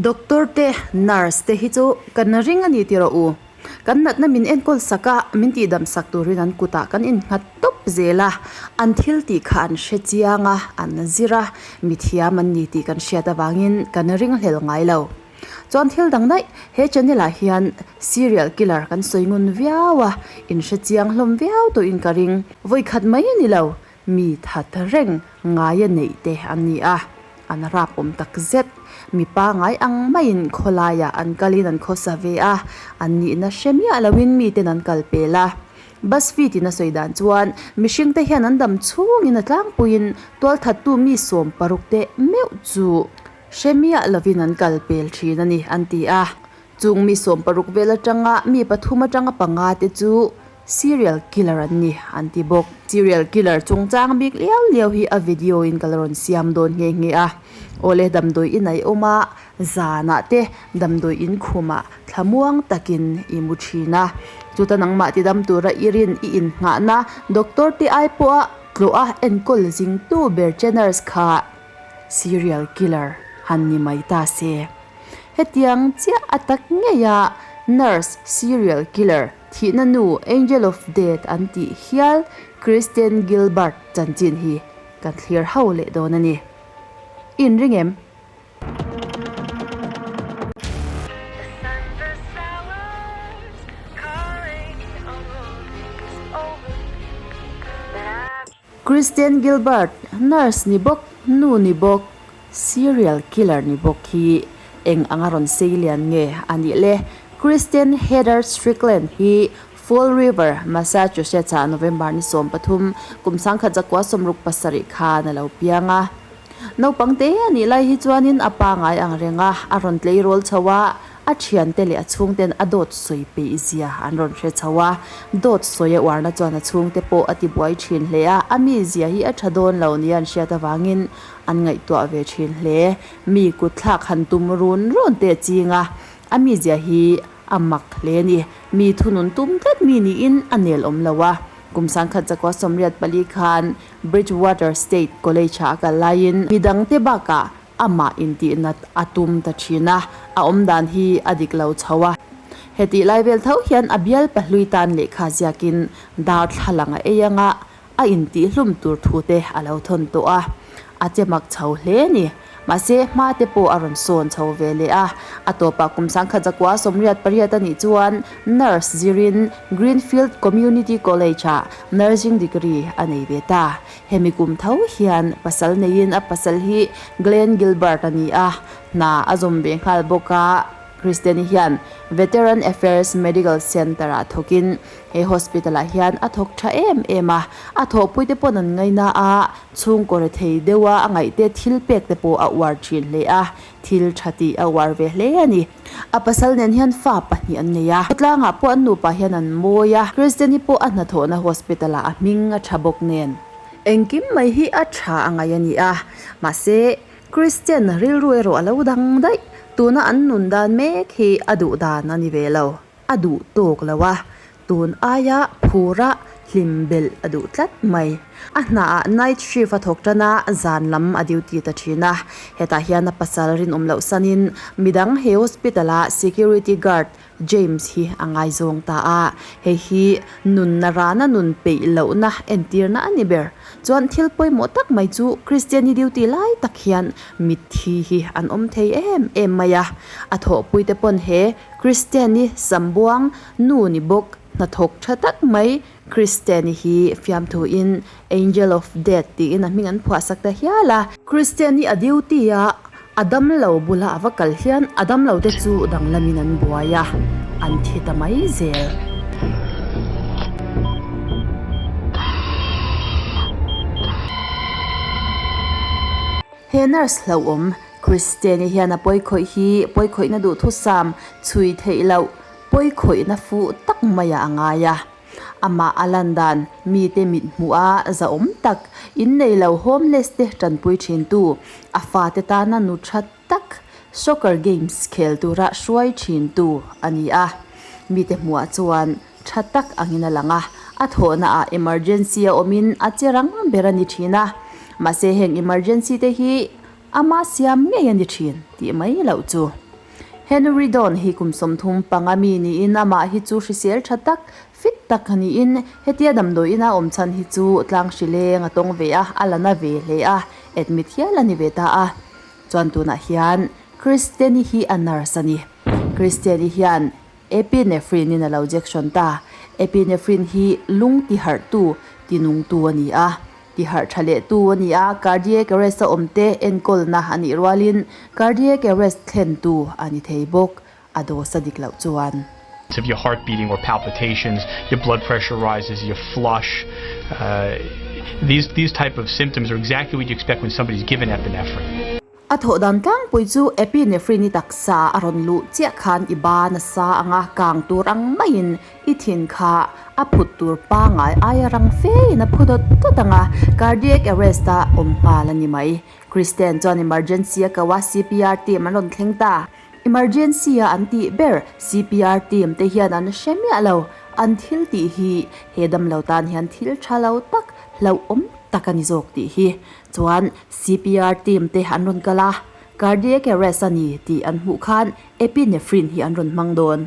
Doctor te, nurse te hi chu kan ring a ni ti rawh u. Kan natna min enkawl sak a, min tihdam sak turin an kutah kan innghat tawp zel a. An thil tih kha an hre chiang a, an zir a, mithiam an ni tih kan hriat avangin kan ringhlel ngai lo. Chuan thil dang daih, he channel ah hian serial killer kan sawi ngun viau a, in hre chiang hlawm viau tawhin ka ring. Vawi khat mai a ni lo, mi that reng ngaia neih te an ni a, an rap awm tak zet. Mi pangai ang maiin khawlaiah an kalin an khawsa ve a, an nihna hre miah loin miten an kal pel a. BuzzFeed in a sawi dan chuan mihring te hian an dam chhungin a tlangpuiin tualthattu mi 16 te meuh chu Hre miah lovin an kal pel thin a ni, an ti a. Chung mi 16 vel atanga mi pathum atanga panga te chu serial killer an ni, an ti bawk. Serial killer chungchang bik liau liau hi a video in ka la rawn siam dawn nghe nghe a. Awle damdawi in a i awm a, zanah te damdawi in khumah thlamuang takin i mu thin a. Chuta nangmah tidam tura i rin i inngahna doctor te ai pawha tlawh a enkawl zingtu ber che nurse kha Serial killer han ni mai ta se. Hetiang chiah a tak ngeia nurse serial killer thihna nu Angel of Death an tih hial Kristen Gilbert chanchin hi kan thlir ho leh dawn a ni. Inring em? Kristen Gilbert, nurse ni bawk, nu ni bawk, serial killer ni bawk hi eng anga rawn sei lian nge a nih le? Kristen Heather Strickland hi Fall River, Massachusetts ah November ni 13, kum 1967 khan a lo piang a. Naupang te a nih lai hi chuanin a pa ngai ang reng a, a rawn tleirawl chho a, a thiante leh a chhungten a dawt sawi peih zia an rawn hre chho a. Dawt sawi a uarna chuan a chhungte pawh a tibuai thin hle a, a mizia hi a tha dawn lo nia an hriat avangin an ngaihtuah ve thin hle. Mi kutthlak han tum run run teh ching a, a mizia hi a mak hle a ni. Mi thunun tum tlat mi niin a nel awm lo a. Kum 1984 khan Bridgewater State College-ah a kal laiin midangte bakah amah intihnat a tum ta thin a, a awmdan hi a dik lo chho a. Hetih lai vel tho hian a bial pahlui tan lehkha ziakin darthlalang a ei anga a intihhlum tur thute a lo thawn tawh a, a che mak chho hle a ni. Mahse, hma te pawh a rawn sawn chho ve leh a. A tawpah kum 1988 a nih chuan nurse zirin Greenfield Community College-ah nursing degree a nei ve ta. Hemi kum tho hian pasal neiin a pasal hi Glenn Gilbert a ni a, hna a zawm ve nghal bawk a. Kristeni hian Veteran Affairs Medical Centre-ah thawkin he hospital-ah hian a thawk tha em em a, a thawhpuite pawn an ngaina a, chhungkaw rethei deuha a ngaihte thil pek te pawh a uar thin hle a, thil tha tih a uar ve hle a ni. A pasal nen hian fa pahnih an nei a, khawtlangah pawh an nupa hian an mawi a, Kristeni pawh a hnathawhna hospital-ah a hming a tha bawk nen. Engkim mai hi a tha a ngaih a ni a, mahse Kristian rilru erawh a lo dang daih, tuna an nun dan mek hi a duh dan a ni ve lo, a duh tawk lo a, tun aia phura hlim belh a duh tlat mai. A hnaah night shift a thawk tan a, zan lam a duty ta thin a, hetah hian a pasal rinawm loh sanin midang he hospital a security guard James hi a ngaizawng ta a, hei hi nunna rana nun peih lohna entirna a ni ber. Chuan thil pawimawh tak mai chu Kristiani duty lai tak hian mitthi hi an awm thei em em mai a, a thawhpuite pawn he Kristiani sambuang nu ni bawk hnathawk tha tak mai Kristiani hi fiamthuin Angel of Death tiin a hming an phuahsak ta hial a. Kristiani a duty a, a damlo bula a va kal hian a damlo te chu danglamin an buai a, an thi ta mai zel. He nurse hlauhawm Kristiani hian a pawikhawih hi pawikhawihna duhthusam chhui theih loh pawikhawihna fuh tak maiah a ngai a. Amah a lan dan, mite mit hmuh a zahawm tak, innei lo homeless te tanpui thintu, a fate tana nu tha tak, soccer games khel tura hruai thintu a ni a. Mite hmuhah chuan tha tak angin a lang a, a thawhnaah emergency a awmin a che rang ber a ni thin a. Mahse heng emergency te hi ama siam ngei a ni thin tih mai loh chu. Henry Don hi kum 35 mi niin amah hi chu hrisel tha tak, fit tak niin hetia damdawi ina awm chhan hi chu tlang hri leng a tawng ve a, a la na ve hle a, admit hial a ni ve ta a. Chuan tunah hian Kristeni hi a nurse a ni. Kristeni hian Epinephrine in a lo jection ta. Epinephrine hi lung tiharhtu, tinungtu a ni a. Tiharh tha lehtu a ni a, cardiac arrest a awmte enkawlna a nih rualin cardiac arrest thlentu a ni thei bawk, a dose a dik loh chuan. If your heart beating or palpitations, your blood pressure rises, you flush, these these type of symptoms are exactly what you expect when somebody's given epinephrine. A thawh dan tlangpui chu epinephrine i taksa a rawn luh chiah khan i ban a sa ang a, kang tur ang maiin i thin kha a phut tur pangngai aia rang fein a phu dawt dawt ang a, cardiac arrest a awm nghal a ni mai. Kristen chuan emergency a ko a, CPR team an rawn thleng ta. Emergency a an tih ber CPR team te hian an hre miah lo, an thil tih hi he damlo tan hian thil tha lo tak hlauhawm tak a ni zawk tih hi. Chuan CPR team te an rawn kal a, cardiac arrest a ni tih an hmuh khan epinephrine hi an rawn hmang dawn.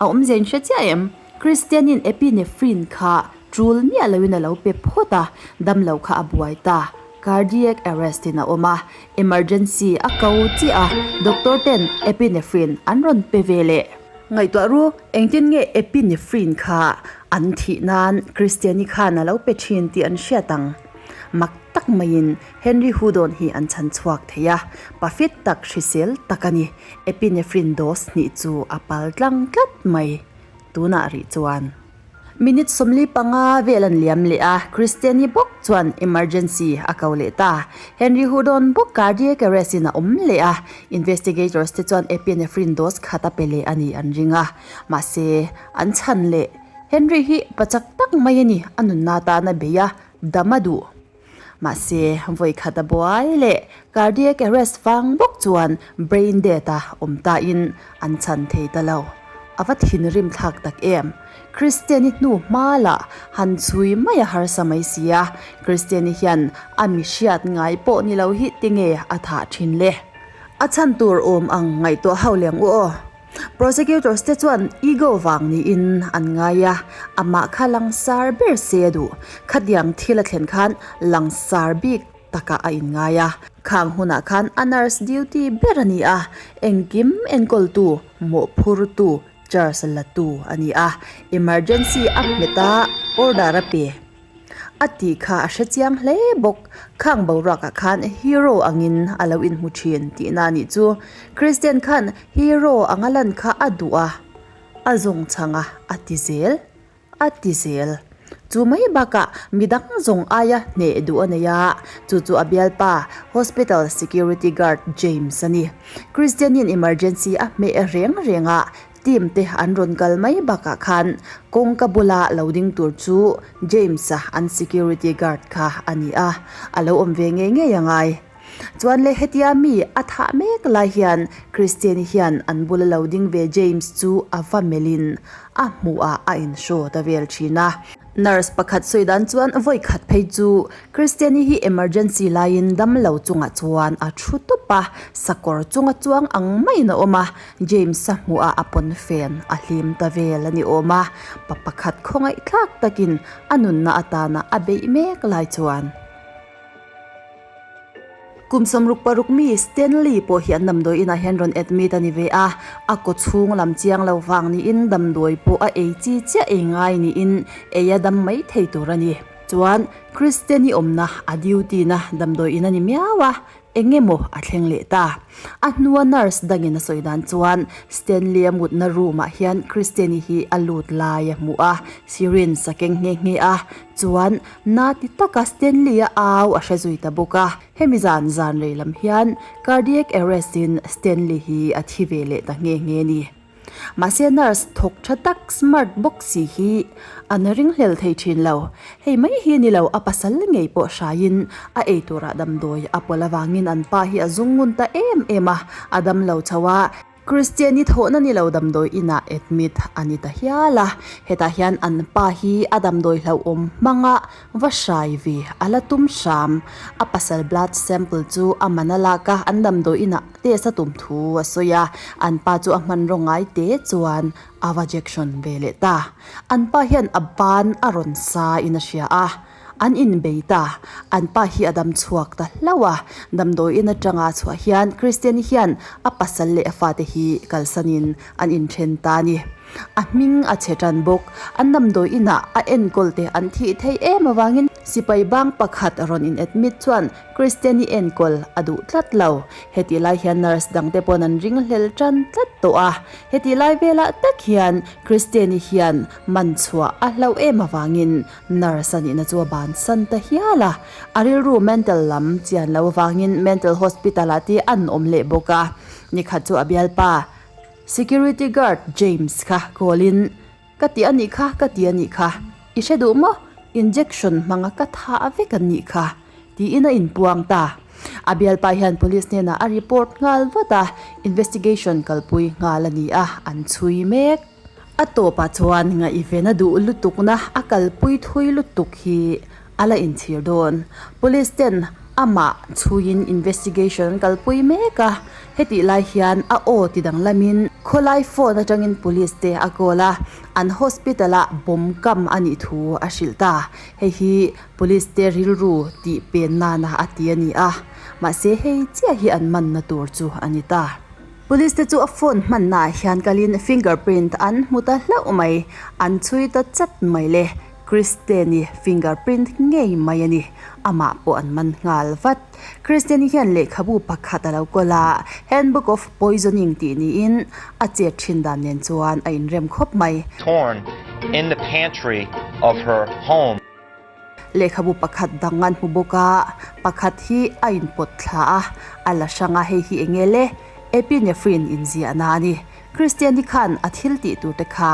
A awmzia in hre chiah em? Christian-in epinephrine kha tul miah loin a lo pe phawt a, damlo kha a buai ta. Cardiac arrest in a awm a, emergency a ko chiah a, doctor ten epinephrine an rawn pe ve leh. Ngaihtuah ru, engtin nge epinephrine kha an thih nan Christian-i khan a lo pe thin tih an hriat ang? Mak tak maiin Henry Hudon hi an chhan chhuak thei a, pa fit tak hrisel tak a ni. Epinephrine dose hnih chu a pal tlang tlat mai. Tunah rih chuan. Minute 45 vel an liam leh a, Christiani bawk chuan emergency a ko leh ta. Henry Hudon bawk cardiac arrest in a awm leh a, investigators te chuan epinephrine dose khat a pe leh a nih an ring a. Mahse, an chhan leh. Henry hi pa chak tak mai a ni, a nunna tan a bei a, dam a duh. Mahse, vawi khat a buai leh cardiac arrest vang bawk chuan brain death a awm ta in an chhan thei ta lo. A va thinrim thlak tak em! Christian-i hnu hma lah han chhui mai a harsa mai si a, Christian-i hian a mi hriat ngai pawh ni lo hi tinge a thah thin le? A chhan tur awm ang ngaihtuah ho leng u aw. Prosecutors te chuan ego vang niin an ngai a, amah kha langsar ber se a duh. Khatiang thil a thlen khan langsar bik takah a inngai a. Khang hunah khan a nurse duty ber a ni a, engkim enkawltu, mawhphurtu, charge latu a ni a. Emergency a hmet a, order a pe. A tih kha a hre chiang hle bawk. Khang boruakah khan hero angin a lo inhmu thin tihna a nih chu. Christian khan hero anga lan kha a duh a, a zawng chhang a, a ti zel, a ti zel. Chu mai bakah midang zawng aia hneh duh a nei a, chu chu a bialpa hospital security guard James a ni. Christian-in emergency a hmeh reng reng a, Team te an rawn kal mai bakah khan kawngka bula lo ding tur chu James-a an security guard kha a ni a, a lo awm ve ngei ngei a ngai. Chuan le hetia mi a thah mek lai hian Christian-i hian an bula lo ding ve James chu a va melhin a hmuhah a inhraw ta vel thin a. Nurse pakhat sawi dan chuan vawi khat phei chu Christiani hi emergency laiin damlo chungah chuan a thu tawp a, sakawr chunga chuang ang maiin a awm a, James-a hmuhah a pawn fen a hlim ta vel a ni awm a, pa pakhat khawngaihthlak takin a nunna atana a beih mek lai chuan. Kum 66 mi Stanley pawh hi an damdawi inah hian rawn admit a ni ve a, a kaw chhung lam chiang lo vang niin damdawi pawh a ei chi chiah ei ngai niin ei a dam mai thei tur a ni. Chuan Christian-i awmna a duty na damdawi in a ni miau a, eng emaw a thleng leh ta. A hnua nurse dangin a sawi dan chuan Stanley-a mutna room ah hian Christian-i hi a lut lai a hmu a, syringe a keng nghe nghe a, chuan Na ti taka Stanley-a au a hre zui ta bawk a, hemi zan zan rei lam hian cardiac arrest in Stanley hi a thi ve leh ta nghe nghe ni. Mahse nurse thawk tha tak smart bawk si hi an ringhlel thei thin lo. Hei mai hi ni lo a pasal ngei pawh hraiin a ei turah damdawi a pawlh avangin an pa hi a zung ngun ta em em a, a damlo chho a. Kristiani thawhna ni lo damdawi inah admit a ni ta hial a, hetah hian an pa hi a damdawi hlauhawm hmanga va hrai ve a la tum hram. A pasal blood sample chu a man a lak a, an damdawi inah test a tum thu a sawi a, an pa chu a hmanraw ngai te chuan a va jection ve leh ta. An pa hian a ban a rawn sa in a hria a. An inbei ta. An pa hi a dam chhuak ta hlauh a. Damdawiin atanga chhuah hian Kristiani hian a pasal leh a fate hi kalsanin an inthen ta a ni. A hming a chhe tan bawk. An damdawiinah a enkawl te an thih theih em avangin sipai bang pakhat rawn in admit chuan Kristiani enkawl a duh tlat lo. Hetih lai hian nurse dangte pawn an ringhlel tan tlat tawh a. Hetih lai velah tak hian Kristiani hian man chhuah a hlauh em avangin Nurse a nihna chu a bansan ta hial a, a rilru mental lam chian lo avangin mental hospital ah te an awm leh bawk a. Nikhat chu a bialpa security guard James kha call in, Ka ti a nih kha, ka ti a nih kha, i hre duh maw? Injection hmanga ka thah vek an nih kha, tiin a inpuang ta. A bialpa hian police hnenah a report nghal vat a, investigation kalpui nghal a ni a, an chhui mek. A tawpah chuan ngaihven a duh lutukna a kalpui thui lutuk hi a la inchhir dawn. Police ten amah chhuiin investigation an kalpui mek a, hetih lai hian a aw ti danglamin khawlai phone atangin police te a call a, an hospital ah bomb kam a nih thu a hrilh ta. Hei hi police te rilru tih pen nana a ti a ni a, mahse hei chiah hi an manna tur chu a ni ta. Police te chu a phone hmanna ah hian kalin finger print an hmu ta hlauh mai, an chhui ta chat mai le, Kristeni finger print ngei mai a ni, amah pawh an man nghal vat. Kristeni hian lehkhabu pakhat a lo kawl a, Handbook of Poisoning tih niin a chet thin dan nen chuan a inrem khawp mai. Torn in the pantry of her home. Lehkhabu pakhat dang an hmu bawk a, pakhat hi a inpawt thla a, a la hrang a, hei hi eng nge le? Epinephrine inziahna a ni. Kristiani khan a thil tih tur te kha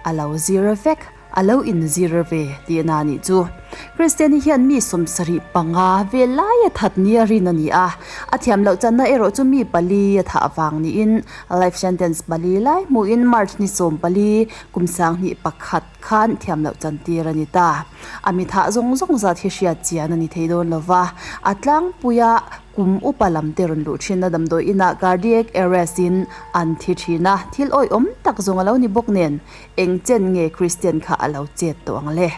a lo zir vek, a lo inzir ve tihna a nih chu. Kristiani hian mi 75 vel laia that nia rin a ni a, a thiam loh channa erawh chu mi pali a thah vang niin life sentence pali lai hmuhin March ni 14 kum 2001 khan thiam loh chantir a ni ta. A mi thah zawng zawng zat hi hriat chian a ni thei dawn lo va, a tlangpuia kum upa lam te rawn luh thin a damdawi inah cardiac arrest in an thi thin a, thil awihawm tak zawng a lo ni bawk nen eng chen nge Christian kha a lo chet tawh ang le?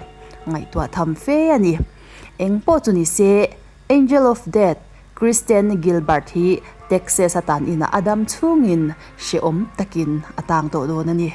Ngaihtuah tham fe a ni. Eng pawh chu ni se, Angel of Death, Christian Gilbert hi Texas a tan inah a dam chhungin hrehawm takin a tang tawh dawn a ni.